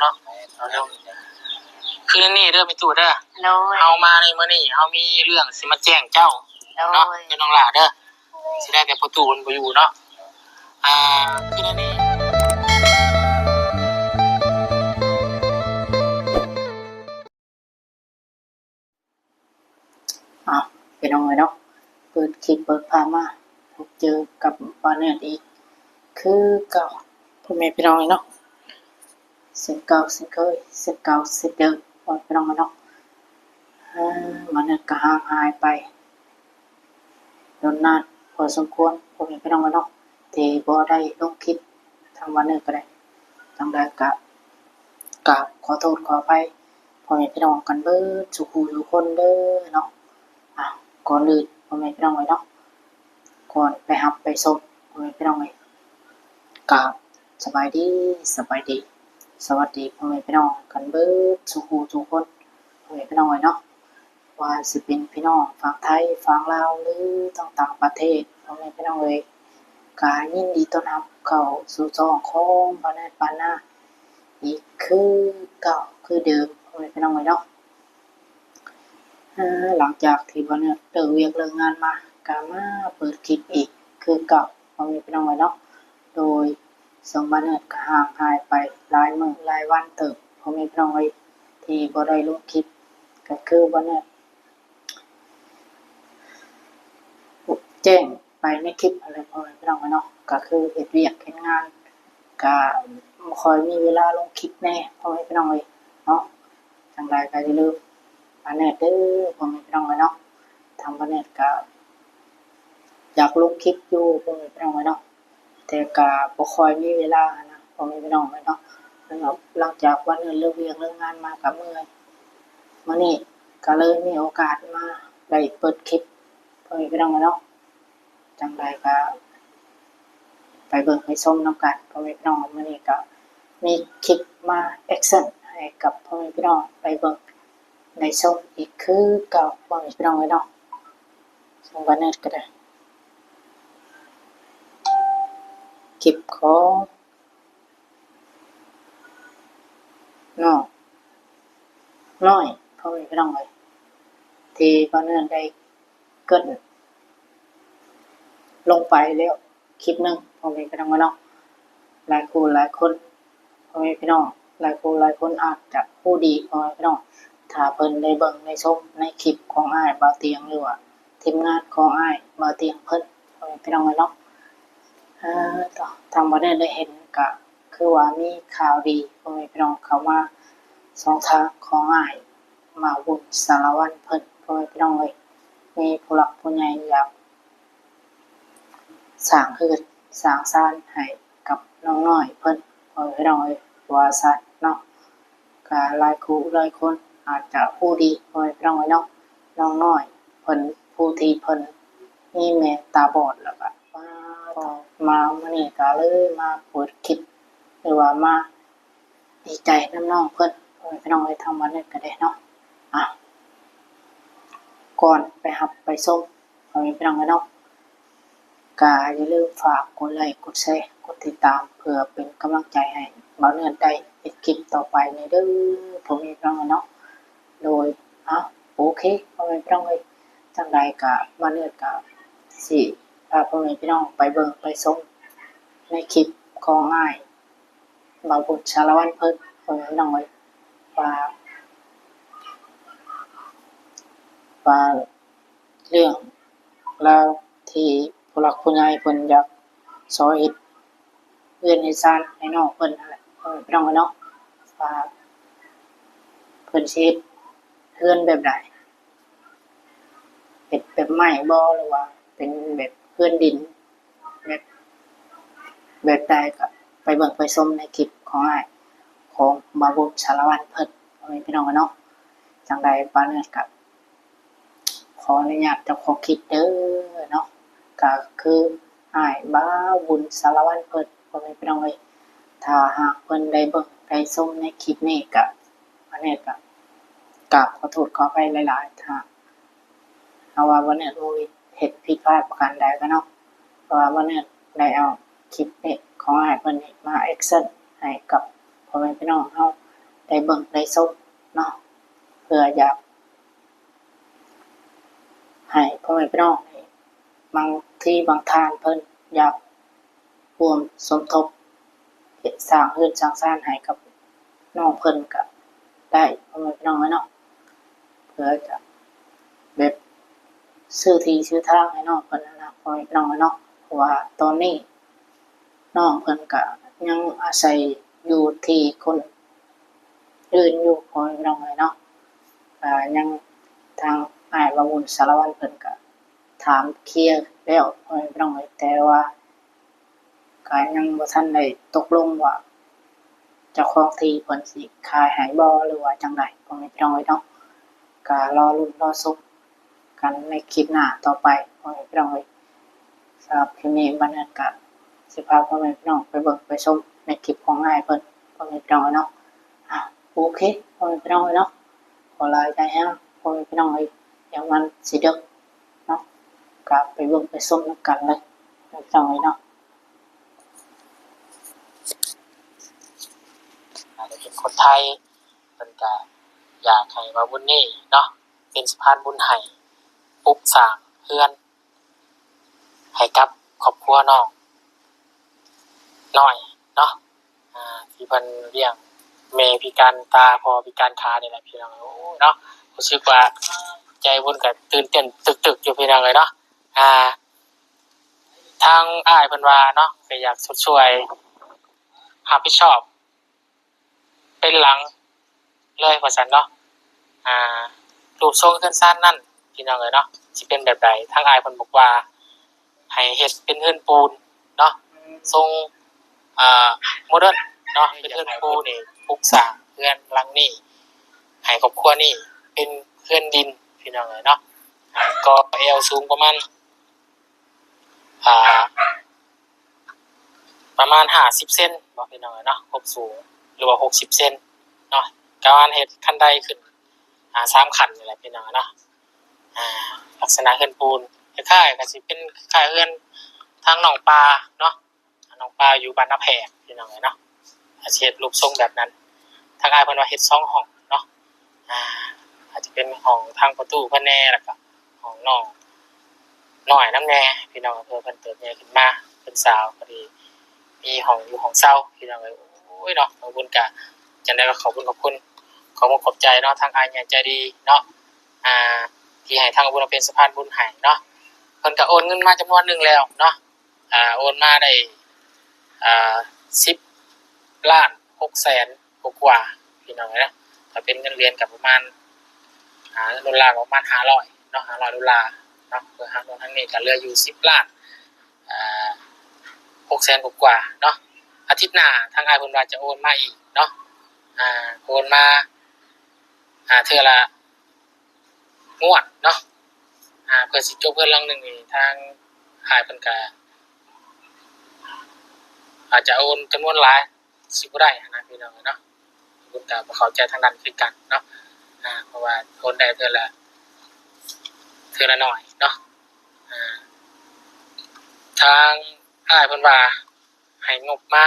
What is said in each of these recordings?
ເນາະ ເອົາເລື່ອງ ຄືແນວນີ້ເດີແມ່ຕູ້ເດີ ໂດຍ ເຮົາມາໃນມື້ນີ້ ເຮົາມີເລື່ອງຊິມາແຈ້ງເຈົ້າ ໂດຍ ເນາະ ເດີນ້ອງຫຼ້າເດີ ຊິໄດ້ແຕ່ພໍ່ຕູ້ເພິ່ນບໍ່ຢູ່ເນາະ ອ່າ ຄືແນວນີ້. ອ້າວ ພີ່ນ້ອງເອີຍເນາະ ເປີດຄລິບເປີດພາບມາ ພົບເຈີກັບບ່າວເນີດອີກຄືເກົ່າ ພໍ່ແມ່ພີ່ນ້ອງເອີຍເນາະ ເຊັ່ນເກົ່າເຊັ່ນເຄີຍ ເຊັ່ນເກົ່າເຊັ່ນເດີມ ພໍ່ແມ່ພີ່ນ້ອງເອີຍເນາະ ອ່າ ບ່າວເນີດກໍຫ່າງຫາຍໄປ ດົນນານພໍສົມຄວນ ພໍ່ແມ່ພີ່ນ້ອງເນາະ ທີ່ບໍ່ໄດ້ລົງຄລິບ ທາງບ້ານເນີດກໍໄດ້ ຈັ່ງໃດກໍກາບຂໍໂທດຂໍອະໄພ ພໍ່ແມ່ພີ່ນ້ອງກັນເບິດສູ່ຜູ້ສູ່ຄົນເດີເນາະ. ອ່າ ກ່ອນອື່ນ ພໍ່ແມ່ພີ່ນ້ອງເອີຍເນາະ ກ່ອນໄປຮັບໄປຊົມ ພໍ່ແມ່ພີ່ນ້ອງເອີຍ ກາບສະບາຍດີ ສະບາຍດີ ສະຫວັດດີ ພໍ່ແມ່ພີ່ນ້ອງກັນເບິດສູ່ຜູ້ສູ່ຄົນ ພໍ່ແມ່ພີ່ນ້ອງເອີຍເນາະ. ວ່າຊິເປັນພີ່ນ້ອງຝັ່ງໄທ ຝັ່ງລາວ ຫຼື ທາງຕ່າງປະເທດ ພໍ່ແມ່ພີ່ນ້ອງເອີຍ ກະຍິນດີຕ້ອນຮັບເຂົ້າສູ່ຊ່ອງຂອງບ່າວເນີດບ້ານນາອີກຄືເກົ່າຄືເດີມ ພໍ່ແມ່ພີ່ນ້ອງເອີຍເນາະ. ຫຼັງຈາກທີ່ບ່າວເນີດເລີກວຽກເລີກງານມາ ກະມາເປີດຄລິບອີກຄືເກົ່າ ພໍ່ແມ່ພີ່ນ້ອງເອີຍເນາະ. ໂດຍ ເຊິ່ງບ່າວເນີດກໍຫ່າງຫາຍໄປຫຼາຍມື້ຫຼາຍວັນເຕີບ ພໍ່ແມ່ພີ່ນ້ອງເອີຍ ທີ່ບໍ່ໄດ້ລົງຄລິບ ກໍຄືບ່າວເນີດແຈ້ງໄປໃນຄລິບຫັ້ນແຫຼະ ພໍ່ແມ່ພີ່ນ້ອງເນາະ ກໍຄືເຮັດວຽກເຮັດງານ ກໍບໍ່ຄ່ອຍມີເວລາລົງຄລິບແດ່ ພໍ່ແມ່ພີ່ນ້ອງເອີຍເນາະ. ຈັ່ງໃດກໍຢ່າລືມບ່າວເນີດເດີ ພໍ່ແມ່ພີ່ນ້ອງເອີຍເນາະ ທາງບ່າວເນີດກໍຢາກລົງຄລິບຢູ່ ພໍ່ແມ່ພີ່ນ້ອງເອີຍເນາະ. ແຕ່ກະບໍ່ຄ່ອຍມີເວລາຫັ້ນນະ ພໍ່ແມ່ພີ່ນ້ອງເອີຍເນາະ. ຫຼັງຈາກວັນອື່ນເລີກວຽກເລີກງານມາກະເມື່ອຍ ມື້ນີ້ກະເລີຍມີໂອກາດມາໄດ້ເປີດຄລິບ ພໍ່ແມ່ພີ່ນ້ອງເອີຍເນາະ. ຈັ່ງໃດກະໄປເບິ່ງໄປຊົມນຳກັນ ພໍ່ແມ່ພີ່ນ້ອງ. ມື້ນີ້ກະມີຄລິບມາແອັກຊັນໃຫ້ກັບພໍ່ແມ່ພີ່ນ້ອງໄດ້ເບິ່ງໄດ້ຊົມອີກຄືເກົ່າ ພໍ່ແມ່ພີ່ນ້ອງເອີຍເນາະ. ເຊິ່ງບ່າວເນີດກໍໄດ້ ຄລິບຂອງນ້ອງນ້ອຍ ພໍ່ແມ່ພີ່ນ້ອງເອີຍ ທີ່ບ່າວເນີດໄດ້ເກີ່ນລົງໄປແລ້ວຄລິບໜຶ່ງ ພໍ່ແມ່ພີ່ນ້ອງເອີຍເນາະ. ຫຼາຍຄູ່ຫຼາຍຄົນ ພໍ່ແມ່ພີ່ນ້ອງ ຫຼາຍຄູ່ຫຼາຍຄົນອາດຈະຮູ້ດີ ພໍ່ແມ່ພີ່ນ້ອງ ຖ້າເພິ່ນໄດ້ເບິ່ງໄດ້ຊົມໃນຄລິບຂອງອ້າຍບ່າວຕຽງ ຫຼືວ່າທີມງານຂອງອ້າຍບ່າວຕຽງເພິ່ນ ພໍ່ແມ່ພີ່ນ້ອງເອີຍເນາະ. ເອີ ທາງບ່າວເນີດໄດ້ເຫັນກະຄືວ່າມີຂ່າວດີ ພໍ່ແມ່ພີ່ນ້ອງ ເຂົ້າມາຊ່ອງທາງຂອງອ້າຍບ່າວບຸນສາລະວັນເພິ່ນ ພໍ່ແມ່ພີ່ນ້ອງເອີຍ ມີຜູ້ຫຼັກຜູ້ໃຫຍ່ຢາກ ສ້າງເຮືອນສ້າງຊານໃຫ້ກັບນ້ອງນ້ອຍເພິ່ນ ພໍ່ແມ່ພີ່ນ້ອງເອີຍ ວ່າຊັ້ນເນາະ. ກະຫຼາຍຄູ່ຫຼາຍຄົນອາດຈະຮູ້ດີ ພໍ່ແມ່ພີ່ນ້ອງເອີຍເນາະ ນ້ອງນ້ອຍເພິ່ນ ຜູ້ທີ່ເພິ່ນມີແມ່ຕາບອດ ແລ້ວກະມາ ມາມື້ນີ້ກະເລີຍມາເປີດຄລິບ ຫຼືວ່າມາ ດີໃຈນຳນ້ອງເພິ່ນ ພໍ່ແມ່ພີ່ນ້ອງເອີຍ ທາງບ້ານເນີດກໍໄດ້ເນາະ. ອ່ະ ກ່ອນໄປຮັບໄປຊົມ ພໍ່ແມ່ພີ່ນ້ອງເອີຍເນາະ ກະຢ່າລືມຝາກກົດໄລ ກົດແຊ ກົດຕິດຕາມ ເພື່ອເປັນກຳລັງໃຈໃຫ້ບ່າວເນີດໄດ້ເຮັດຄລິບຕໍ່ໄປແດ່ເດີ ພໍ່ແມ່ພີ່ນ້ອງເອີຍເນາະ. ໂດຍ ເອົາ ໂອເຄ ພໍ່ແມ່ພີ່ນ້ອງເອີຍ ຈັ່ງໃດກະບ່າວເນີດກະຊິພາພໍ່ແມ່ພີ່ນ້ອງໄປເບິ່ງໄປຊົມໃນຄລິບຂອງອ້າຍ ບ່າວບຸນສາລະວັນເພິ່ນ ພໍ່ແມ່ພີ່ນ້ອງເອີຍ ວ່າ ວ່າເລື່ອງລາວທີ່ຜູ້ຫຼັກຜູ້ໃຫຍ່ເພິ່ນຢາກຊ່ອຍເຮັດເຮືອນເຮັດຊານໃຫ້ນ້ອງເພິ່ນຫັ້ນແຫຼະ ພໍ່ແມ່ພີ່ນ້ອງເອີຍເນາະ ວ່າເພິ່ນຊິເຮັດເຮືອນແບບໃດ ເຮັດແບບໄມ້ບໍ່ ຫຼືວ່າເປັນແບບເຮືອນດິນ ແບບ ແບບໃດ ກໍໄປເບິ່ງໄປຊົມໃນຄລິບຂອງອ້າຍ ຂອງບ່າວບຸນສາລະວັນເພິ່ນ ພໍ່ແມ່ພີ່ນ້ອງເນາະ. ຈັ່ງໃດບ່າວເນີດກໍຂໍອະນຸຍາດເຈົ້າຂອງຄລິບເດີເນາະ ກໍຄືອ້າຍບ່າວບຸນສາລະວັນເພິ່ນ ພໍ່ແມ່ພີ່ນ້ອງເອີຍ. ຖ້າຫາກເພິ່ນໄດ້ເບິ່ງໄດ້ຊົມໃນຄລິບນີ້ ກໍ ອັນນີ້ກໍກາບຂໍໂທດຂໍອະໄພຫຼາຍໆ ຖ້າຫາກວ່າບ່າວເນີດເຮັດຜິດພາດປະການໃດກໍເນາະ ເພາະວ່າບ່າວເນີດໄດ້ເອົາຄລິບນີ້ຂອງອ້າຍເພິ່ນນີ້ມາແອັກຊັນໃຫ້ກັບພໍ່ແມ່ພີ່ນ້ອງເຮົາ ໄດ້ເບິ່ງໄດ້ຊົມເນາະ ເພື່ອຢາກໃຫ້ພໍ່ແມ່ພີ່ນ້ອງ ບາງທີບາງທ່ານເພິ່ນຢາກຮ່ວມສົມທົບເຮັດ ສ້າງເຮືອນສ້າງຊານໃຫ້ກັບນ້ອງເພິ່ນກະໄດ້ ພໍ່ແມ່ພີ່ນ້ອງເອີຍເນາະ ເພື່ອຈະແບບຊື້ທີ່ຊື້ທາງໃຫ້ນ້ອງເພິ່ນຫັ້ນນະ ພໍ່ແມ່ພີ່ນ້ອງເອີຍເນາະ ເພາະວ່າຕອນນີ້ນ້ອງເພິ່ນກະຍັງອາໄສຢູ່ທີ່ຄົນອື່ນຢູ່ ພໍ່ແມ່ພີ່ນ້ອງເອີຍເນາະ ກະຍັງ ທາງອ້າຍບ່າວບຸນສາລະວັນເພິ່ນກະຖາມເຄຍແລ້ວ ພໍ່ແມ່ພີ່ນ້ອງເອີຍ ແຕ່ວ່າ ກະຍັງບໍ່ທັນໄດ້ຕົກລົງວ່າເຈົ້າຂອງທີ່ເພິ່ນຊິຂາຍໃຫ້ບໍ່ ຫຼືວ່າຈັ່ງໃດ ພໍ່ແມ່ພີ່ນ້ອງເອີຍເນາະ ກະລໍລຸ້ນລໍຊົມກັນໃນຄລິບໜ້າຕໍ່ໄປ ພໍ່ແມ່ພີ່ນ້ອງເອີຍ ສຳລັບຄລິບນີ້ ບາດນີ້ກະຊິພາພໍ່ແມ່ພີ່ນ້ອງໄປເບິ່ງໄປຊົມໃນຄລິບຂອງອ້າຍເພິ່ນ ພໍ່ແມ່ພີ່ນ້ອງເນາະ ອ່າ ໂອເຄ ພໍ່ແມ່ພີ່ນ້ອງເອີຍເນາະ ຂໍລາຈາກຍາມພໍ່ແມ່ພີ່ນ້ອງເອີຍ ດຽວມັນຊິເດິກເນາະ ກະໄປເບິ່ງໄປຊົມນຳກັນເລີຍ ພີ່ນ້ອງເອີຍເນາະ ອາດຈະເປັນຄົນໄທ ເພິ່ນກະຢາກໃຫ້ວ່າບຸນນີ້ເນາະ ເປັນສະພານບຸນໃຫ້ປຸກສ້າງເຮືອນ ໃຫ້ກັບຄອບຄົວນ້ອງນ້ອຍເນາະ ອ່າ ທີ່ເພິ່ນລ້ຽງແມ່ພິການຕາ ພໍ່ພິການຂານີ້ແຫຼະ ພີ່ນ້ອງເອີຍ ໂອ້ຍເນາະ ຮູ້ສຶກວ່າໃຈບຸນກະຕື່ນເຕັ້ນຕຶກໆຢູ່ ພີ່ນ້ອງເອີຍເນາະ ອ່າ ທາງອ້າຍເພິ່ນວ່າເນາະ ກະຢາກຊົດຊ່ວຍຮັບຜິດຊອບ ເປັນຫຼັງເລີຍວ່າຊັ້ນເນາະ ອ່າ ຮູບຊົງເຮືອນຊານນັ້ນ ພີ່ນ້ອງເອີຍເນາະ ຊິເປັນແບບໃດ ທາງອ້າຍເພິ່ນບອກວ່າໃຫ້ເຮັດເປັນເຮືອນປູນເນາະ ຊົງ ອ່າ ໂມເດີນເນາະ ເປັນເຮືອນປູນ ປຸກສ້າງເຮືອນຫຼັງນີ້ໃຫ້ຄອບຄົວນີ້ເປັນເຮືອນດິນ ພີ່ນ້ອງເອີຍເນາະ ອ່າ ກໍ່ແອວສູງປະມານ ອ່າ ປະມານຫ້າສິບເຊັນເນາະ ພີ່ນ້ອງເອີຍເນາະ ຄວາມສູງ ຫຼືວ່າຫົກສິບເຊັນເນາະ ກະປະມານເຮັດຂັ້ນໄດຂຶ້ນ ອ່າ ສາມຂັ້ນນີ້ແຫຼະ ພີ່ນ້ອງເນາະ ອ່າ ລັກສະນະເຮືອນປູນ ຄ້າຍໆ ກະຊິເປັນຄ້າຍໆເຮືອນທາງໜອງປາເນາະ ໜອງປາຢູ່ບ້ານນາແພກ ພີ່ນ້ອງເອີຍເນາະ ອາດຊິເຮັດຮູບຊົງແບບນັ້ນ ທາງອ້າຍເພິ່ນວ່າເຮັດສອງຫ້ອງເນາະ ອ່າ ອາດຈະເປັນຫ້ອງທາງພໍ່ຕູ້ເພິ່ນແດ່ ແລ້ວກະຫ້ອງນ້ອງນ້ອຍນຳແດ່ ພີ່ນ້ອງ ເພື່ອເພິ່ນເຕີບໃຫຍ່ຂຶ້ນມາເປັນສາວ ພໍດີມີຫ້ອງຢູ່ຫ້ອງເຊົາ ພີ່ນ້ອງເອີຍ ໂອ້ຍເນາະ ທາງບຸນກະຈັ່ງໃດກະຂອບຄຸນຂອບຄຸນ ຂອບອົກຂອບໃຈເນາະ ທາງອ້າຍໃຫຍ່ໃຈດີເນາະ ອ່າ ທີ່ໃຫ້ທາງບຸນເປັນສະພານບຸນໃຫ້ເນາະ ເພິ່ນກະໂອນເງິນມາຈຳນວນໜຶ່ງແລ້ວເນາະ ອ່າ ໂອນມາໄດ້ ອ່າ ສິບລ້ານຫົກແສນກວ່າໆ ພີ່ນ້ອງເອີຍເນາະ ຖ້າເປັນເງິນຫຼຽນກະປະມານ ອ່າ ເງິນໂດລາກະປະມານຫ້າຮ້ອຍເນາະ ຫ້າຮ້ອຍໂດລາເນາະ ເພື່ອຫາໂອນທາງນີ້ກະເຫຼືອຢູ່ສິບລ້ານ ອ່າ ຫົກແສນກວ່າໆເນາະ ອາທິດໜ້າທາງອ້າຍເພິ່ນວ່າຈະໂອນມາອີກເນາະ ອ່າ ໂອນມາ ອ່າ ເທື່ອລະ ງວດເນາະ ອ່າ ເພື່ອຊິຈົບເຮືອນຫຼັງໜຶ່ງນີ້ ທາງອ້າຍເພິ່ນກະອາດຈະໂອນຈຳນວນຫຼາຍຊິບໍ່ໄດ້ຫັ້ນນະ ພີ່ນ້ອງເອີຍເນາະ ບຸນກະບໍ່ເຂົ້າໃຈທາງນັ້ນຄືກັນເນາະ ອ່າ ເພາະວ່າໂອນໄດ້ເທື່ອລະ ເທື່ອລະໜ້ອຍເນາະ ອ່າ ທາງອ້າຍເພິ່ນວ່າ ໃຫ້ງົບມາ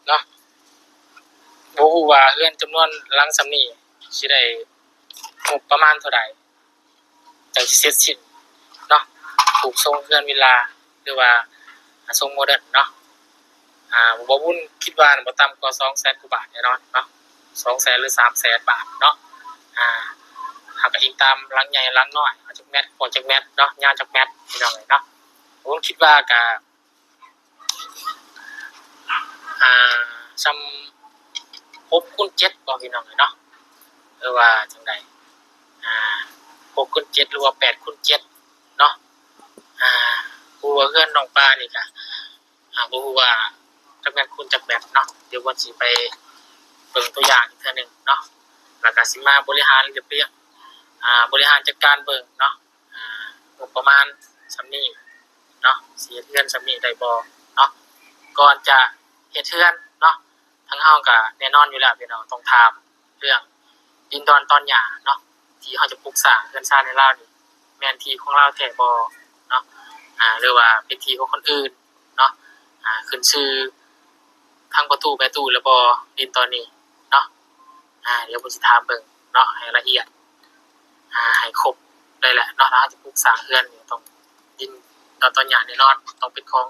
ເນາະ ບໍ່ຮູ້ວ່າເຮືອນຈຳນວນຫຼັງສ່ຳນີ້ຊິໄດ້ງົບປະມານເທົ່າໃດ ຈັ່ງຊິເສັດສິ້ນເນາະ ປູກຊົງເຮືອນວິລາ ຫຼືວ່າຊົງໂມເດີນເນາະ ອ່າ ບໍ່ບຸນຄິດວ່າບໍ່ຕ່ຳກວ່າສອງແສນກວ່າບາດແນ່ນອນເນາະ ສອງແສນ ຫຼື ສາມແສນບາດເນາະ ອ່າ ເຮົາກະອີງຕາມຫຼັງໃຫຍ່ຫຼັງນ້ອຍ ເອົາຈັກແມັດ ກວ້າງຈັກແມັດເນາະ ຍາວຈັກແມັດ ພີ່ນ້ອງເອີຍເນາະ ບໍ່ບຸນຄິດວ່າກະ ອ່າ ສ່ຳຫົກຄູນເຈັດບໍ ພີ່ນ້ອງເອີຍເນາະ ຫຼືວ່າຈັ່ງໃດ ອ່າ ຫົກຄູນເຈັດ ຫຼືວ່າແປດຄູນເຈັດເນາະ ອ່າ ຮູ້ວ່າເຮືອນນ້ອງປານີ້ກະ ອ່າ ບໍ່ຮູ້ວ່າຈັກແມັດຄູນຈັກແມັດເນາະ ດຽວບ່ອນຊິໄປເບິ່ງຕົວຢ່າງອີກເທື່ອໜຶ່ງເນາະ ແລ້ວກະຊິມາບໍລິຫານລຽບ ອ່າ ບໍລິຫານຈັດການເບິ່ງເນາະ ອ່າ ງົບປະມານສ່ຳນີ້ເນາະ ຊິເຮັດເຮືອນສ່ຳນີ້ໄດ້ບໍ່ເນາະ ກ່ອນຈະເຮັດເຮືອນເນາະ ທາງເຮົາກະແນ່ນອນຢູ່ແລ້ວ ພີ່ນ້ອງ ຕ້ອງຖາມເລື່ອງດິນດອນຕອນຫຍ້າເນາະ ທີ່ເຮົາຈະປຸກສ້າງເຮືອນຊານໃຫ້ລາວນີ້ ແມ່ນທີ່ຂອງລາວແທ້ບໍ່ເນາະ ອ່າ ຫຼືວ່າເປັນທີ່ຂອງຄົນອື່ນເນາະ ອ່າ ຂຶ້ນຊື່ທາງພໍ່ຕູ້ແມ່ຕູ້ແລ້ວບໍ່ ດິນຕອນນີ້ເນາະ ດຽວເພິ່ນຊິຖາມເບິ່ງເນາະ ໃຫ້ລະອຽດ ອ່າ ໃຫ້ຄົບໄດ້ແຫຼະເນາະ. ຖ້າເຮົາຈະປຸກສ້າງເຮືອນນີ້ ຕ້ອງດິນດອນຕອນຫຍ້າແນ່ນອນ ຕ້ອງເປັນຂອງ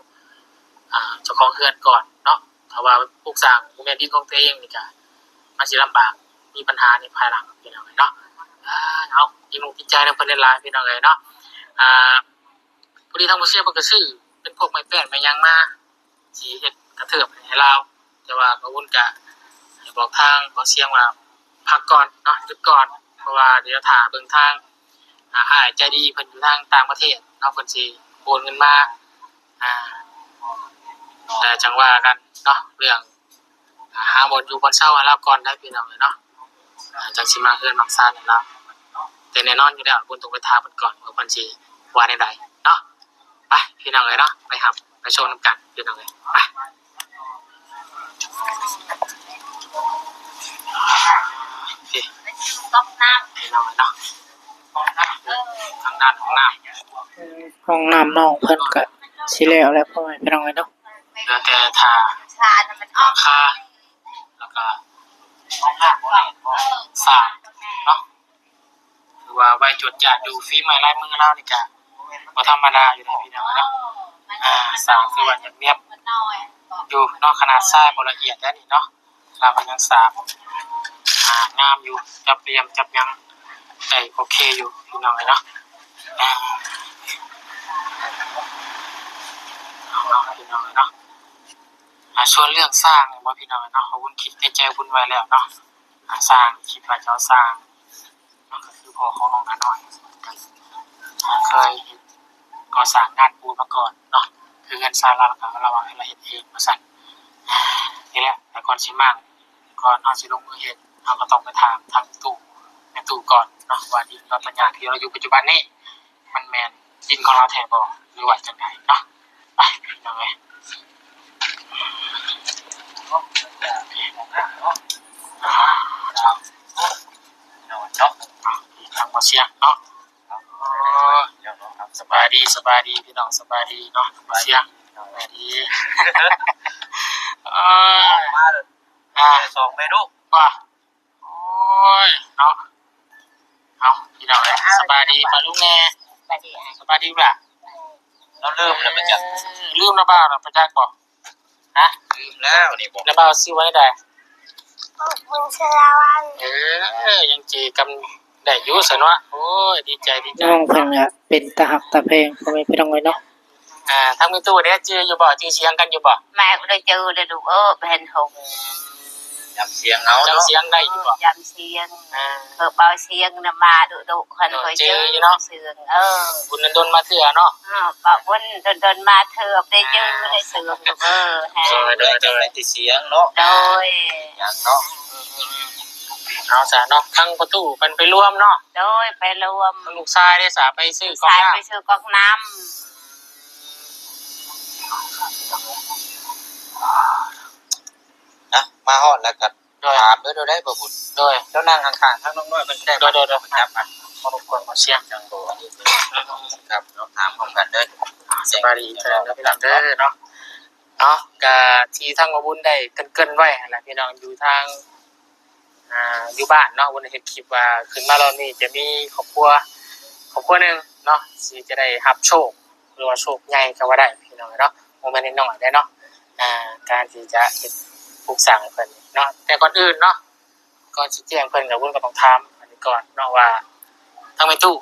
ອ່າ ເຈົ້າຂອງເຮືອນກ່ອນເນາະ. ຖ້າວ່າປຸກສ້າງບໍ່ແມ່ນດິນຂອງຕົວເອງນີ້ກະ ມັນຊິລຳບາກ ມີບັນຫາໃນພາຍຫຼັງ ພີ່ນ້ອງເອີຍເນາະ. ອ່າ ເອົາ ດີມຸກດີໃຈນຳເພິ່ນຫຼາຍໆ ພີ່ນ້ອງເອີຍເນາະ. ອ່າ ພໍດີທາງບໍ່ເຊຍເພິ່ນກໍຊື້ເປັນພວກໄມ້ແປ້ນໄມ້ຫຍັງມາ ຊິເຮັດກະເທີບໃຫ້ລາວ, ແຕ່ວ່າບ່າວບຸນກະໃຫ້ບອກທາງບ່າວຊຽງວ່າພັກກ່ອນເນາະ ຢຸດກ່ອນ ເພາະວ່າດຽວຖ້າເບິ່ງທາງ ອ່າ ອ້າຍໃຈດີເພິ່ນຢູ່ທາງຕ່າງປະເທດເນາະ ເພິ່ນຊິໂອນເງິນມາ ອ່າ ແລ້ວຈັ່ງວ່າກັນເນາະ ເລື່ອງ ອ່າ ຫາບ່ອນຢູ່ບ່ອນເຊົາໃຫ້ລາວກ່ອນໄດ໋ ພີ່ນ້ອງເອີຍເນາະ. ອ່າ ຈັ່ງຊິມາເຮືອນມາຊານໃຫ້ລາວ ແຕ່ແນ່ນອນຢູ່ແລ້ວ ບຸນຕ້ອງໄປຖາມເພິ່ນກ່ອນວ່າເພິ່ນຊິວ່າແນວໃດເນາະ. ໄປ ພີ່ນ້ອງເອີຍເນາະ ໄປຮັບໄປຊົມນຳກັນ ພີ່ນ້ອງເອີຍ ໄປ. ໂອເຄ ພີ່ນ້ອງເອີຍເນາະ ທາງດ້ານຫ້ອງນ້ຳ ຫ້ອງນ້ຳນ້ອງເພິ່ນກະຊິແລ້ວແລ້ວ ພໍ່ແມ່ພີ່ນ້ອງເອີຍເນາະ. ເຫຼືອແຕ່ຖ້າຫຼັງຄາ ແລ້ວກະສ້າງເນາະ ຖືວ່າໄວຈວດຈາດຢູ່. ຝີໄມ້ລາຍມືລາວນີ້ກະບໍ່ທຳມະດາຢູ່ເດ້ ພີ່ນ້ອງເນາະ. ອ່າ ສ້າງຄືວ່ານຽບໆຢູ່ເນາະ ຂະໜາດຊາຍບໍ່ລະອຽດແດ່ນີ້ເນາະ ລາວກໍຍັງສ້າງ ອ່າ ງາມຢູ່ ຈັບຫຼ່ຽມຈັບຫຍັງໄດ້ໂອເຄຢູ່ ພີ່ນ້ອງເອີຍເນາະ. ອ່າ ເອົາເນາະ ພີ່ນ້ອງເອີຍເນາະ. ອ່າ ສ່ວນເລື່ອງສ້າງນີ້ບໍ່ ພີ່ນ້ອງເນາະ ເຮົາວຸ້ນຄິດໃນໃຈວຸ້ນໄວ້ແລ້ວເນາະ. ອ່າ ສ້າງ ຄິດວ່າຈະເອົາສ້າງ ມັນກໍຄືພໍ່ຂອງນ້ອງນານ້ອຍ ເຄີຍເຮັດກໍ່ສ້າງງານປູນມາກ່ອນເນາະ ຄືເຮືອນຊານລາວ ລະກະລະວ່າໃຫ້ລາວເຮັດເອງວ່າຊັ້ນ. ນີ້ແຫຼະ ແຕ່ກ່ອນຊິມ້າງ ກ່ອນເຮົາຊິລົງມືເຮັດ ເຮົາກໍຕ້ອງໄປຖາມທາງຕູ້ ແມ່ຕູ້ກ່ອນເນາະ ວ່າດິນດອນຕອນຫຍ້າທີ່ລາວຢູ່ປັດຈຸບັນນີ້ ມັນແມ່ນດິນຂອງລາວແທ້ບໍ່ ຫຼືວ່າຈັ່ງໃດເນາະ. ໄປ ພີ່ນ້ອງເອີຍ ທາງບໍ່ເຊຍເນາະ ສະບາຍດີ ສະບາຍດີ ພີ່ນ້ອງ ສະບາຍດີເນາະ ທາງບໍ່ເຊຍ ສະບາຍດີ. ເອີຍ ມາເລີຍ ອ່າ ສອງແມ່ລູກ ວ່າ ໂອ້ຍເນາະ. ເອົາ ພີ່ນ້ອງເອີຍ ສະບາຍດີປ້າລຸງແດ່ ສະບາຍດີ ສະບາຍດີລູກຫຼານ. ລາວລືມແລ້ວປະຈັກ ເອີ ລືມລະບ່າວລະປະຈັກບໍ່ ຮະ? ລືມແລ້ວນີ້ບໍ່ ລະບ່າວຊື່ວ່າແນວໃດ? ບຸນສາລະວັນ. ເອີ ຍັງຈື່ກັນໄດ້ຢູ່ຊັ້ນວະ. ໂອ້ຍ ດີໃຈ ດີໃຈ ນ້ອງເພິ່ນກະເປັນຕາຮັກຕາແພງ ພໍ່ແມ່ພີ່ນ້ອງເອີຍເນາະ. ອ່າ ທາງແມ່ຕູ້ເດ້ ຈື່ຢູ່ບໍ່? ຈື່ສຽງກັນຢູ່ບໍ່? ແມ່ກໍໄດ້ຈື່ເດ້ລູກເອີຍ ເຫັນຫົງ ຈຳສຽງເອົາເນາະ ຈຳສຽງໄດ້ຢູ່ບໍ່? ຈຳສຽງ ອ່າ ເອີ ເບົາສຽງນະມາດຸໆ ຄັນຂ້ອຍຈື່ຢູ່ເນາະ ສຽງ ເອີ ບຸນດົນໆມາເທື່ອເນາະ ເອີ ເບົາບຸນດົນໆມາເທື່ອ ໄດ້ຈື່ໄດ້ສຽງລູກເອີຍ. ໂດຍ ໂດຍ ໂດຍ ໄດ້ແຕ່ສຽງເນາະ ໂດຍ ຫຍັງເນາະ ເອົາຊະເນາະ ທາງພໍ່ຕູ້ເພິ່ນໄປລວມເນາະ ໂດຍ ໄປລວມ. ລູກຊາຍເດ້ຊະ ໄປຊື້ກອກນ້ຳ ລູກຊາຍໄປຊື້ກອກນ້ຳ. ອ່ະ ມາຮອດແລ້ວກໍ ໂດຍ ຖາມເດີ ໂດຍ ໄດ້ບໍ່ບຸນ ໂດຍ ເຈົ້ານັ່ງຂ້າງໆທາງນ້ອງນ້ອຍເພິ່ນກໍໄດ້ ໂດຍ ໂດຍ ໂດຍ ມາຈັບ ອ່ະ ຂໍລົບກວນຂໍສຽງ ຈັງບໍ່ ຄັບເນາະ ຖາມພ້ອມກັນເດີ. ອ່າ ສະບາຍດີອີກເທື່ອໜຶ່ງເນາະ ພີ່ນ້ອງເດີເນາະ ເນາະ ກະທີ່ທາງບໍ່ບຸນໄດ້ເກີ່ນໆໄວ້ຫັ້ນແຫຼະ ພີ່ນ້ອງ ຢູ່ທາງ ອ່າ ຢູ່ບ້ານເນາະ ບໍ່ໄດ້ເຮັດຄລິບວ່າຂຶ້ນມາລອບນີ້ຈະມີຄອບຄົວ ຄອບຄົວໜຶ່ງເນາະ ທີ່ຈະໄດ້ຮັບໂຊກ ຫຼືວ່າໂຊກໃຫຍ່ກໍວ່າໄດ້ພີ່ນ້ອງເນາະ ບໍ່ແມ່ນນ້ອຍໆເດ້ເນາະ ອ່າ ການທີ່ຈະເຮັດປຸກສ້າງໃຫ້ເພິ່ນເນາະ. ແຕ່ກ່ອນອື່ນເນາະ ກ່ອນຊິແຈ້ງເພິ່ນກໍບຸນກໍຕ້ອງຖາມອັນນີ້ກ່ອນເນາະວ່າ ທາງແມ່ຕູ້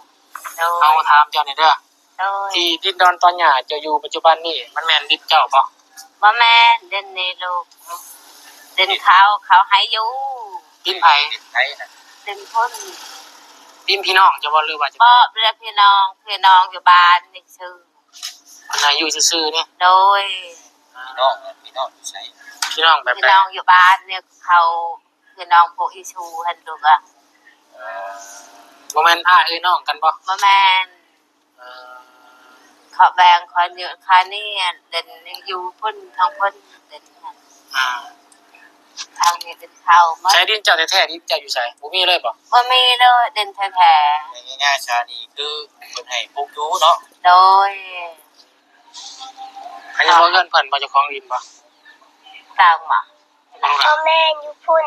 ໂດຍ ເຮົາຖາມເຈົ້າແດ່ເດີ ໂດຍ ທີ່ດິນດອນຕອນຫຍ້າເຈົ້າຢູ່ປັດຈຸບັນນີ້ ມັນແມ່ນດິນເຈົ້າບໍ່? ບໍ່ແມ່ນ ດິນນີ້ລູກ ດິນເຂົາ ເຂົາໃຫ້ຢູ່. ດິນໃຜ? ດິນໃຜນະ? ດິນພຸ້ນ ດິນພີ່ນ້ອງເຈົ້າບໍ່ ຫຼືວ່າ? ບໍ່ ເປັນພີ່ນ້ອງ ພີ່ນ້ອງຢູ່ບ້ານນີ້ຊື່ ເພິ່ນໃຫ້ຢູ່ຊື່ໆນີ້ ໂດຍ ພີ່ນ້ອງ ພີ່ນ້ອງຢູ່ໃສ? ພີ່ນ້ອງແບບໃດ? ພີ່ນ້ອງຢູ່ບ້ານນີ້ ເຂົາ ພີ່ນ້ອງພວກອີຊູຫັ້ນລູກອະ. ເອີ ບໍ່ແມ່ນອ້າຍເອື້ອຍນ້ອງກັນບໍ່? ບໍ່ແມ່ນ ເອີ ເຂົາແບ່ງຂ້ອຍນີ້ ຂ້ອຍນີ້ ເປັນຢູ່ພຸ້ນ ທາງພຸ້ນເປັນ ອ່າ ທາງນີ້ເປັນເຂົາໝົດ. ໃສດິນເຈົ້າແທ້ໆ ດິນເຈົ້າຢູ່ໃສ? ບໍ່ມີເລີຍບໍ່? ບໍ່ມີເລີຍ ດິນແທ້ໆ ງ່າຍໆຊະ ນີ້ຄືເພິ່ນໃຫ້ປູກຢູ່ເນາະ. ໂດຍ ອັນນີ້ບໍ່ເຮືອນເພິ່ນບໍ່ ເຈົ້າຂອງດິນບໍ່? ຕ່າງບໍ່? ບໍ່ແມ່ນ ຢູ່ພຸ້ນ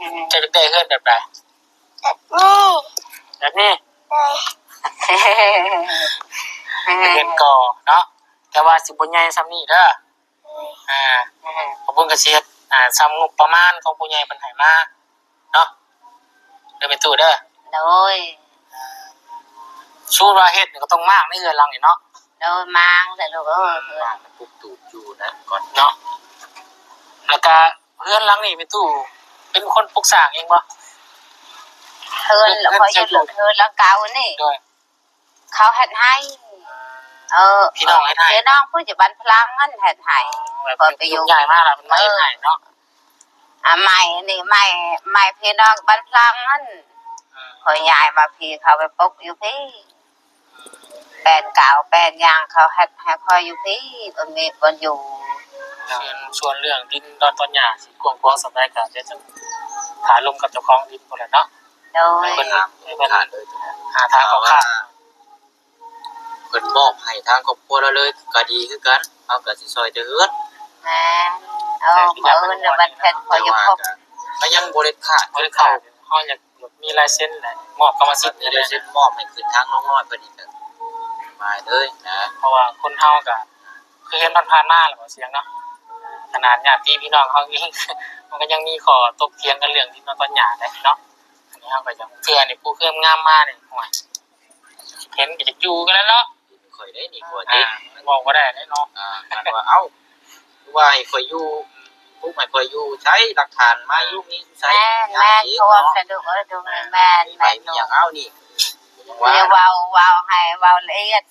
ເຈົ້າຢາກໄດ້ເຮືອນແບບໃດ? ແບບນີ້ ແບບນີ້? ໂດຍ ເຮືອນກໍ່ເນາະ ແຕ່ວ່າຊິບໍ່ໃຫຍ່ສ່ຳນີ້ເດີ. ອ່າ ຂອງເພິ່ນກໍຊິເຮັດ ອ່າ ສ່ຳງົບປະມານຂອງຜູ້ໃຫຍ່ເພິ່ນໃຫ້ມາເນາະ ເດີແມ່ຕູ້ເດີ. ໂດຍ ສົມມຸດວ່າເຮັດນີ້ກໍຕ້ອງມ້າງໃນເຮືອນຫຼັງນີ້ເນາະ. ໂດຍ ມ້າງແຫຼະລູກເອີຍ ມ້າງປຸກຕູບຢູ່ນະກ່ອນເນາະ. ແລ້ວກະເຮືອນຫຼັງນີ້ແມ່ຕູ້ເປັນຄົນປຸກສ້າງເອງບໍ່? ເຮືອນ ເຮືອນ ຂ້ອຍຢູ່ ເຮືອນຫຼັງເກົ່ານີ້ ໂດຍ ເຂົາເຮັດໃຫ້ ເອີ ພີ່ນ້ອງເຮັດໃຫ້ ພີ່ນ້ອງຜູ້ຢູ່ບ້ານພະລັງຫັ້ນເຮັດໃຫ້. ແບບ ຂ້ອຍໄປຢູ່ ຍ້າຍມາແລ້ວເພິ່ນມາເຮັດໃຫ້ເນາະ. ອ່າ ໄມ້ນີ້ ໄມ້ ໄມ້ພີ່ນ້ອງບ້ານພະລັງຫັ້ນ ອືມ ຂ້ອຍຍ້າຍມາພີ້ ເຂົາໄປປົກຢູ່ພີ້ ແປ້ນກາວແປ້ນຫຍັງ ເຂົາເຮັດໃຫ້ຂ້ອຍຢູ່ພີ້ ບໍ່ມີບ່ອນຢູ່. ສ່ວນ ສ່ວນເລື່ອງດິນດອນຕອນຫຍ້າຊິກວ້າງຂວາງສ່ຳໃດ ກໍດຽວຈະຖາມລົມກັບເຈົ້າຂອງດິນພຸ້ນແຫຼະເນາະ. ໂດຍ ໃຫ້ເພິ່ນ ໃຫ້ເພິ່ນຫາທາງເຂົ້າຂ້າງ ເພິ່ນມອບໃຫ້ທາງຄອບຄົວລາວເລີຍກໍດີຄືກັນ ເຮົາກໍຊິຊ່ອຍແຕ່ເຮືອນ. ແມ່ນ ເອີ ມື້ອື່ນວັນແພດ ແຕ່ວ່າກໍ ກໍຍັງບໍ່ໄດ້ຂາດ ບໍ່ໄດ້ຂາດ ເຮົາຢາກມີລາຍເຊັນແຫຼະ ມອບກຳມະສິດ ມີລາຍເຊັນມອບໃຫ້ຂຶ້ນທາງນ້ອງນ້ອຍເພິ່ນນີ້ກໍສະບາຍເລີຍນະ. ເພາະວ່າຄົນເຮົາກໍ ຄືເຫັນຜ່ານໆມາແລ້ວບໍ່ ສຽງເນາະ ຂະໜາດຍາດຕິພີ່ນ້ອງເຮົາເອງ ມັນກໍຍັງມີຂໍ້ຕົກຖຽງກັນເລື່ອງດິນດອນຕອນຫຍ້າໄດ໋ເນາະ. ອັນນີ້ເຮົາກໍຢາກ ເທື່ອນີ້ຜູ້ເຄື່ອງງາມມານີ້ ໂອ້ຍ ເຫັນກໍຢາກຢູ່ກັນແລ້ວເນາະ. ຂ້ອຍໄດ້ນີ້ ອ່າ ເວົ້າບໍ່ໄດ້ເດ້ເນາະ. ອ່າ ຄັນວ່າ ເອົ້າ ຄືວ່າໃຫ້ຂ້ອຍຢູ່ ປຸກໃຫ້ຂ້ອຍຢູ່ໃສ? ຫຼັກຖານມາຢູ່ນີ້ໃສ? ແມ່ນ ແມ່ນ ເພາະວ່າເນາະ ແມ່ນລູກເອີຍ ແມ່ນ ມີໃບມີຫຍັງ ເອົານີ້ ວ່າ ເວົ້າ ເວົ້າໃຫ້ເວົ້າລະອຽດ.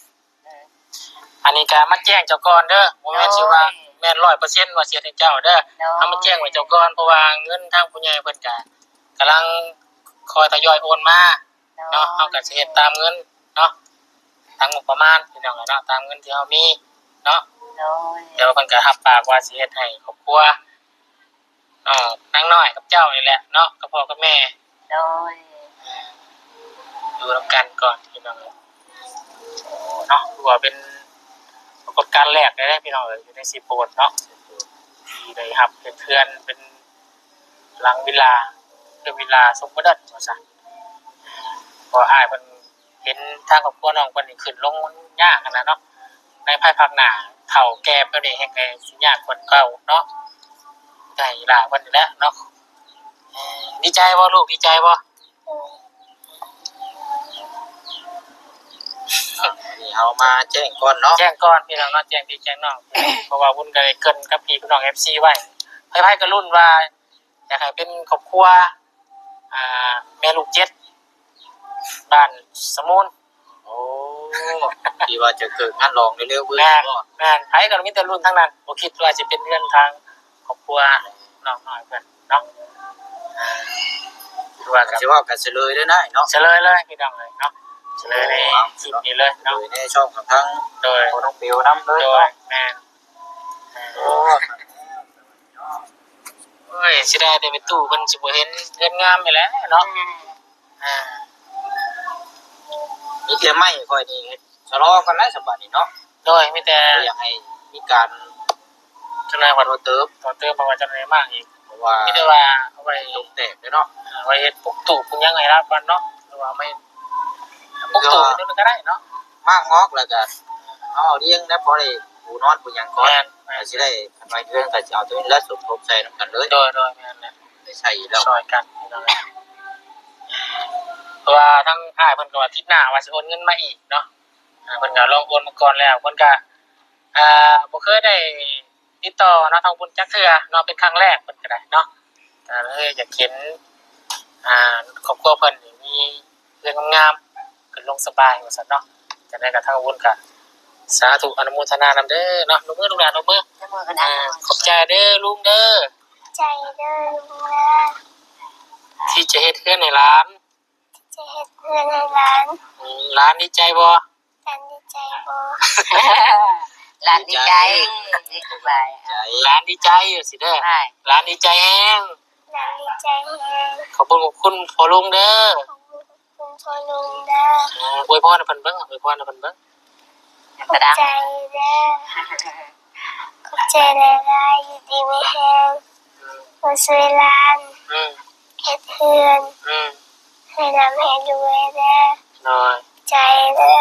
ອັນນີ້ກໍມາແຈ້ງເຈົ້າກ່ອນເດີ ບໍ່ແມ່ນຊິວ່າ ໂດຍ ແມ່ນຮ້ອຍເປີເຊັນວ່າຊິເຮັດໃຫ້ເຈົ້າເດີ. ໂດຍ ເຮົາມາແຈ້ງໃຫ້ເຈົ້າກ່ອນ ເພາະວ່າເງິນທາງຜູ້ໃຫຍ່ເພິ່ນກໍກຳລັງຄອຍທະຍອຍໂອນມາເນາະ. ໂດຍ ເຮົາກໍຊິເຮັດຕາມເງິນເນາະ ຕາມງົບປະມານ ພີ່ນ້ອງເອີຍເນາະ ຕາມເງິນທີ່ເຮົາມີເນາະ. ໂດຍ ແຕ່ວ່າເພິ່ນກໍຮັບປາກວ່າຊິເຮັດໃຫ້ຄອບຄົວ ເນາະ ນາງນ້ອຍກັບເຈົ້ານີ້ແຫຼະເນາະ ກັບພໍ່ກັບແມ່ ໂດຍ ຢູ່ນຳກັນກ່ອນພີ່ນ້ອງເອີຍເນາະ. ຖືວ່າເປັນປາກົດການແລກເລີຍເດ້ພີ່ນ້ອງເອີຍ ຢູ່ໃນຊີໂປນເນາະ ທີ່ໄດ້ຮັບເຮັດເຮືອນເປັນຫຼັງວິລລາ ເປັນວິລລາຊົມໂມເດີນວ່າຊັ້ນ ເພາະອ້າຍເພິ່ນ ເຫັນທາງຄອບຄົວນ້ອງເພິ່ນນີ້ຂຶ້ນລົງມັນຍາກຫັ້ນນະເນາະ ໃນພາຍພາກໜ້າ ເຖົ້າແກ່ແບບນີ້ແຮ່ງກໍຊິຍາກກວ່າເກົ່າເນາະ ໃຫ້ຫຼ້າເພິ່ນນີ້ແຫຼະເນາະ. ດີໃຈບໍ່ລູກ ດີໃຈບໍ່? ອັນນີ້ເຮົາມາແຈ້ງກ່ອນເນາະ ແຈ້ງກ່ອນພີ່ນ້ອງເນາະ ແຈ້ງພີ່ແຈ້ງນ້ອງ ເພາະວ່າວຸ້ນກໍໄດ້ເກີ່ນກັບພີ່ນ້ອງເອັຟຊີໄວ້ ໃຜໆກໍລຸ້ນວ່າ ຢາກໃຫ້ເປັນຄອບຄົວ ອ່າ ແມ່ລູກເຈັດ ບ້ານສະມູນ. ໂອ້ ທີ່ວ່າຈະເກີດງານຫຼອງເລັວໆ ແມ່ນ ເບິ່ງບໍ່? ແມ່ນ ໃຜກໍມີແຕ່ລຸ້ນທັງນັ້ນ ບໍ່ຄິດວ່າຊິເປັນເຮືອນທາງຄອບຄົວນ້ອງນ້ອຍເພິ່ນເນາະ. ຄືວ່າ ຊິເວົ້າກັນສະເລີຍເດີນາຍເນາະ ສະເລີຍເລີຍພີ່ນ້ອງເອີຍເນາະ ສະເລີຍໃນຄລິບນີ້ເລີຍເນາະ ໂດຍໃນຊ່ອງຂອງທາງ ໂດຍ ຂອງນ້ອງເບວນຳເລີຍ ໂດຍ ເນາະ ແມ່ນ. ໂອ້ ໂອ້ຍ ເສຍດາຍແຕ່ແມ່ຕູ້ເພິ່ນຊິບໍ່ເຫັນເຮືອນງາມນີ້ແຫຼະເນາະ. ອືມ ອ່າ ມີແຕ່ໄມ້ຂ້ອຍນີ້ຊະລໍກັນແລ້ວສະບາດນີ້ເນາະ. ໂດຍ ມີແຕ່ ບໍ່ຢາກໃຫ້ມີການ ຈັ່ງໃດວ່າ ຕໍ່ເຕີມ ຕໍ່ເຕີມ ເພາະວ່າຈັ່ງໃດມາອີກ ເພາະວ່າມີແຕ່ວ່າເອົາໄວ້ຕົກແຕກເດ້ເນາະ ເອົາໄວ້ເຮັດປຸກຕູບປຸກຫຍັງໃຫ້ລາວກ່ອນເນາະ ຫຼືວ່າໄມ້ ປຸກຕູບ ເອີ ກໍໄດ້ເນາະ ມ້າງອອກແລ້ວກໍເອົາລຽງໄດ້ ພໍໄດ້ປູນອນປູຫຍັງກ່ອນ ແມ່ນ ແມ່ນ ກໍຊິໄດ້ ຄັນວ່າເຮືອນກໍຊິເອົາຕົວນີ້ແຫຼະສົມທົບໃສ່ນຳກັນເລີຍ. ໂດຍ ໂດຍ ແມ່ນແຫຼະ ໄດ້ໃຊ້ອີກແລ້ວ ຊ່ອຍກັນ ເພາະວ່າທາງອ້າຍເພິ່ນກໍວ່າອາທິດໜ້າວ່າຊິໂອນເງິນມາອີກເນາະ ອ່າ ເພິ່ນກໍລອງໂອນມາກ່ອນແລ້ວ ເພິ່ນກໍ ອ່າ ບໍ່ເຄີຍໄດ້ຕິດຕໍ່ເນາະ ທາງບຸນຈັກເທື່ອເນາະ ເປັນຄັ້ງແລກເພິ່ນກໍໄດ້ເນາະ ກໍເລີຍຢາກເຫັນ ອ່າ ຄອບຄົວເພິ່ນນີ້ມີເຮືອນງາມໆ ຂຶ້ນລົງສະບາຍວ່າຊັ້ນເນາະ. ຈັ່ງໃດກໍທາງບຸນກໍສາທຸອະນຸໂມທະນານຳເດີເນາະ ລົງມືລູກຫຼານ ລົງມື ຂອບໃຈເດີລຸງເດີ ຂອບໃຈເດີລຸງເດີ ທີ່ຈະເຮັດເຮືອນໃຫ້ຫຼານ ຈະເຮັດເຮືອນໃຫ້ຫຼານ. ອືມ ຫຼານດີໃຈບໍ່? ຫຼານດີໃຈບໍ່? ຫຼານດີໃຈ ດີໃຈ ຫຼານດີໃຈ ວ່າຊີ້ເດີ ຫຼານດີໃຈແຮງ ຫຼານດີໃຈແຮງ. ຂອບຄຸນ ຂອບຄຸນພໍ່ລຸງເດີ ຂອບຄຸນ ຂອບຄຸນພໍ່ລຸງເດີ. ອືມ ອວຍພອນໃຫ້ເພິ່ນເບິ່ງ ອວຍພອນໃຫ້ເພິ່ນເບິ່ງ. ຂອບໃຈເດີ ຂອບໃຈຫຼາຍໆ ຢູ່ດີມີແຮງ ອືມ ເພິ່ນຊ່ວຍຫຼານ ອືມ. ເຮັດເຮືອນ ອືມ ໃຫ້ລ່ຳໃຫ້ລວຍເດີ ໂດຍ ໃຈເດີ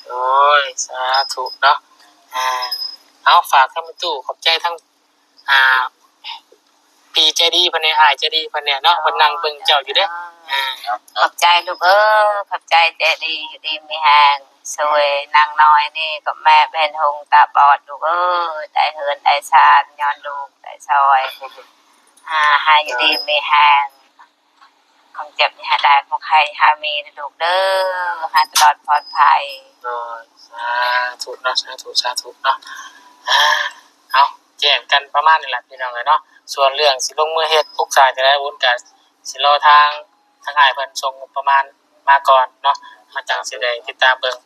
ໂດຍ ສາທຸເນາະ ອ່າ ເອົາ ຝາກທາງແມ່ຕູ້ ຂອບໃຈທາງ ອ່າ ພີ່ໃຈດີເພິ່ນແດ່ ອ້າຍໃຈດີເພິ່ນແດ່ເນາະ ເພິ່ນນັ່ງເບິ່ງເຈົ້າຢູ່ເດ້ ອ່າ ຂອບໃຈລູກເອີຍ ຂອບໃຈ ໃຈດີ ຢູ່ດີມີແຮງ ຊ່ວຍນາງນ້ອຍນີ້ກັບແມ່ແຜ່ນຫົງຕາບອດ ລູກເອີຍ ໄດ້ເຮືອນໄດ້ຊານ ຍ້ອນລູກໄດ້ຊ່ອຍ ອ່າ ໃຫ້ຢູ່ດີມີແຮງ ຄວາມເຈັບຢ່າໃຫ້ໄດ້ ຄວາມໄຂ້ຢ່າມີເດີລູກເດີ ໃຫ້ຕະຫຼອດປອດໄພ ໂດຍ ສາທຸເນາະ ສາທຸ ສາທຸເນາະ ອ່າ ເອົາ ແຈ້ງກັນປະມານນີ້ລະພີ່ນ້ອງເອີຍເນາະ ສ່ວນເລື່ອງຊິລົງມືເຮັດ ປຸກສາຈັ່ງໃດ ບຸນກະຊິລໍທາງ ທາງອ້າຍເພິ່ນສົ່ງງົບປະມານມາກ່ອນເນາະ ເຮົາຈັ່ງຊິໄດ້ຕິດຕາມເບິ່ງ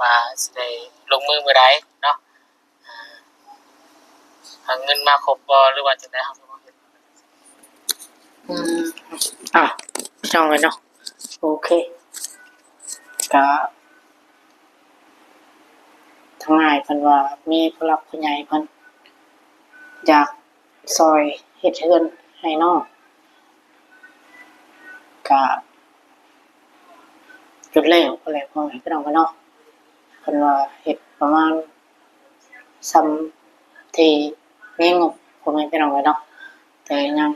ວ່າຊິໄດ້ລົງມືມື້ໃດເນາະ ອ່າ ຫາເງິນມາຄົບບໍ່ ຫຼືວ່າຈັ່ງໃດ ເຮົາ ອືມ ອ່ະ ພີ່ນ້ອງເອີຍເນາະ ໂອເຄ ກະ ທາງອ້າຍເພິ່ນວ່າມີຜູ້ຫຼັກຜູ້ໃຫຍ່ເພິ່ນຢາກຊ່ອຍເຮັດເຮືອນໃຫ້ນ້ອງ ກະຈົນແລ້ວພຸ້ນແຫຼະ ພໍ່ແມ່ພີ່ນ້ອງເນາະ ເພິ່ນວ່າເຮັດປະມານ ສ່ຳທີ່ມີງົບ ພໍ່ແມ່ພີ່ນ້ອງເອີຍເນາະ ແຕ່ຍັງ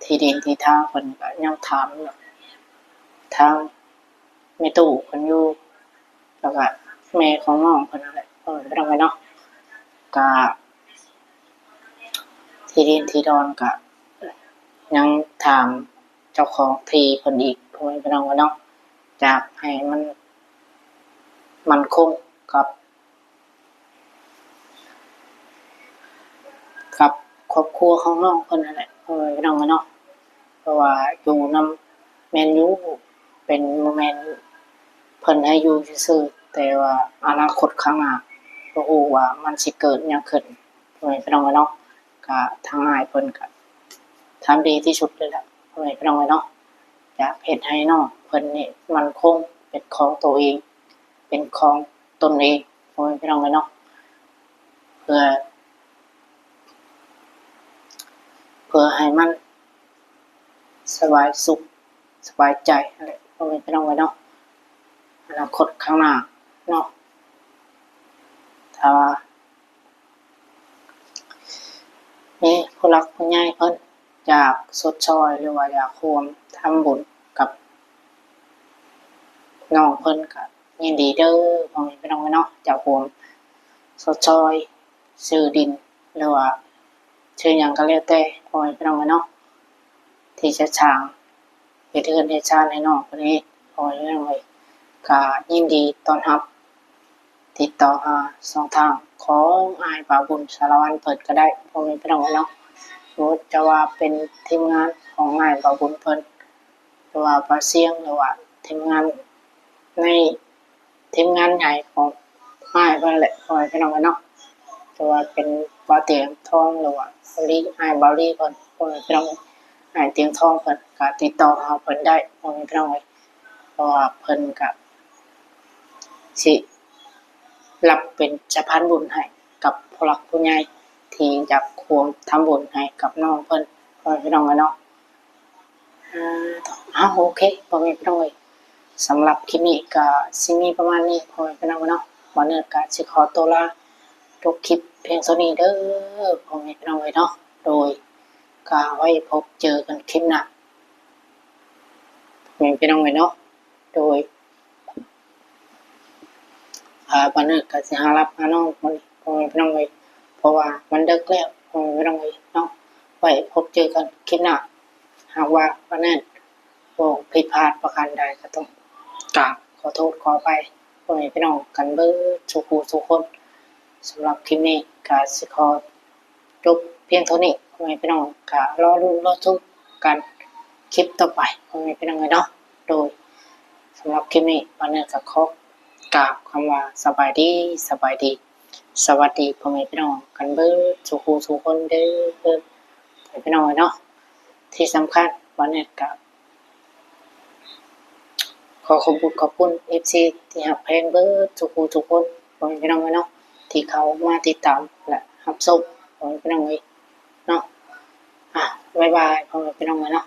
ທີ່ດິນທີ່ທາງເພິ່ນກະຍັງຖາມຢູ່ ທາງແມ່ຕູ້ເພິ່ນຢູ່ ແລ້ວກະແມ່ຂອງນ້ອງເພິ່ນນັ້ນແຫຼະ ພໍ່ແມ່ພີ່ນ້ອງເອີຍເນາະ ກະທີ່ດິນທີ່ດອນກະຍັງຖາມເຈົ້າຂອງທີ່ເພິ່ນອີກ ພໍ່ແມ່ພີ່ນ້ອງເອີຍເນາະ ຢາກໃຫ້ມັນໝັ້ນຄົງກັບ ກັບຄອບຄົວຂອງນ້ອງເພິ່ນນັ້ນແຫຼະ ເອີ ພີ່ນ້ອງເອີຍເນາະ ເພາະວ່າຢູ່ນຳແມ່ນຢູ່ ເປັນ ບໍ່ແມ່ນເພິ່ນໃຫ້ຢູ່ຊື່ໆ ແຕ່ວ່າອະນາຄົດຂ້າງໜ້າ ບໍ່ຮູ້ວ່າມັນຊິເກີດຫຍັງຂຶ້ນ ພໍ່ແມ່ພີ່ນ້ອງເອີຍເນາະ ກະທາງອ້າຍເພິ່ນກະທຳດີທີ່ສຸດເລີຍລະ ພໍ່ແມ່ພີ່ນ້ອງເອີຍເນາະ ຢາກເຮັດໃຫ້ນ້ອງເພິ່ນນີ້ໝັ້ນຄົງເປັນຂອງໂຕເອງ ເປັນຂອງຕົນເອງ ພໍ່ແມ່ພີ່ນ້ອງເອີຍເນາະ ເພື່ອ ເພື່ອໃຫ້ມັນສະບາຍສຸກສະບາຍໃຈຫັ້ນແຫຼະ ພໍ່ແມ່ພີ່ນ້ອງເອີຍເນາະ ອະນາຄົດຂ້າງໜ້າເນາະ ຖ້າວ່າ ມີຜູ້ຫຼັກຜູ້ໃຫຍ່ເພິ່ນຢາກຊົດຊ່ອຍ ຫຼືວ່າຢາກຮ່ວມທຳບຸນກັບນ້ອງເພິ່ນ ກະຍິນດີເດີ ພໍ່ແມ່ພີ່ນ້ອງເນາະ ຈະຮ່ວມຊົດຊ່ອຍຊື້ດິນ ຫຼືວ່າຊື້ຫຍັງກະແລ້ວແຕ່ ພໍ່ແມ່ພີ່ນ້ອງເນາະ ທີ່ຈະສ້າງ ເຮັດເຮືອນເຮັດຊານໃຫ້ນ້ອງເພິ່ນເອງ ພໍ່ແມ່ພີ່ນ້ອງເອີຍ ກະຍິນດີຕ້ອນຮັບ ຕິດຕໍ່ຫາຊ່ອງທາງຂອງອ້າຍບ່າວບຸນສາລະວັນເພິ່ນກະໄດ້ ພໍ່ແມ່ພີ່ນ້ອງເນາະ ບໍ່ວ່າຈະວ່າເປັນທີມງານຂອງອ້າຍບ່າວບຸນເພິ່ນ ຫຼືວ່າບ່າວຊຽງ ຫຼືວ່າທີມງານໃນ ທີມງານໃຫຍ່ຂອງອ້າຍເພິ່ນແຫຼະ ພໍ່ແມ່ພີ່ນ້ອງເນາະ ຫຼືວ່າເປັນບ່າວຕຽງທອງ ຫຼືວ່າເບົາລີ ອ້າຍເບົາລີເພິ່ນ ພໍ່ແມ່ພີ່ນ້ອງ ອ້າຍຕຽງທອງເພິ່ນກະຕິດຕໍ່ຫາເພິ່ນໄດ້ ພໍ່ແມ່ພີ່ນ້ອງເອີຍ ເພາະວ່າເພິ່ນກະຊິຮັບເປັນສະພານບຸນໃຫ້ກັບຜູ້ຫຼັກຜູ້ໃຫຍ່ທີ່ຢາກຮ່ວມທຳບຸນໃຫ້ກັບນ້ອງເພິ່ນ ພໍ່ແມ່ພີ່ນ້ອງເນາະ. ອ່າ ເອົາ ໂອເຄ ພໍ່ແມ່ພີ່ນ້ອງເອີຍ ສຳລັບຄລິບນີ້ກະຊິມີປະມານນີ້ ພໍ່ແມ່ພີ່ນ້ອງເນາະ ບ່າວເນີດກະຊິຂໍຕົວລາຈົບຄລິບພຽງເທົ່ານີ້ເດີ ພໍ່ແມ່ພີ່ນ້ອງເອີຍເນາະ ໂດຍ ກະໄວ້ພົບເຈີກັນຄລິບໜ້າ ພໍ່ແມ່ພີ່ນ້ອງເອີຍເນາະ ໂດຍ ອ່າ ບ່າວເນີດກະຊິຫາຫຼັບຫານອນ ພໍ່ແມ່ພີ່ນ້ອງເອີຍ ເພາະວ່າມັນເດິກແລ້ວ ພໍ່ແມ່ພີ່ນ້ອງເອີຍເນາະ ໄວ້ພົບເຈີກັນຄລິບໜ້າ ຫາກວ່າບ່າວເນີດເວົ້າຜິດພາດປະການໃດ ກະຕ້ອງກາບຂໍໂທດຂໍອະໄພ ພໍ່ແມ່ພີ່ນ້ອງກັນເບິດສູ່ຜູ້ສູ່ຄົນ ສຳລັບຄລິບນີ້ກະຊິຂໍ ຈົບພຽງເທົ່ານີ້ ພໍ່ແມ່ພີ່ນ້ອງກະລໍລຸ້ນລໍຊົມກັນຄລິບຕໍ່ໄປ ພໍ່ແມ່ພີ່ນ້ອງເອີຍເນາະ ໂດຍ ສຳລັບຄລິບນີ້ ບ່າວເນີດກະຂໍກາບຄຳວ່າ ສະບາຍດີ ສະບາຍດີ ສະຫວັດດີ ພໍ່ແມ່ພີ່ນ້ອງກັນເບິດສູ່ຜູ້ສູ່ຄົນເດີ ພໍ່ແມ່ພີ່ນ້ອງເອີຍເນາະ ທີ່ສຳຄັນ ບ່າວເນີດກະ ຂໍຂອບບຸນຂອບຄຸນເອັຟຊີທີ່ຮັກແພງເບິດທຸກຜູ້ທຸກຄົນ ພໍ່ແມ່ພີ່ນ້ອງເອີຍເນາະ ທີ່ເຂົ້າມາຕິດຕາມ ແລະ ຮັບຊົມ ພໍ່ແມ່ພີ່ນ້ອງເອີຍເນາະ ອ່າ ບາຍບາຍ ພໍ່ແມ່ພີ່ນ້ອງເອີຍເນາະ.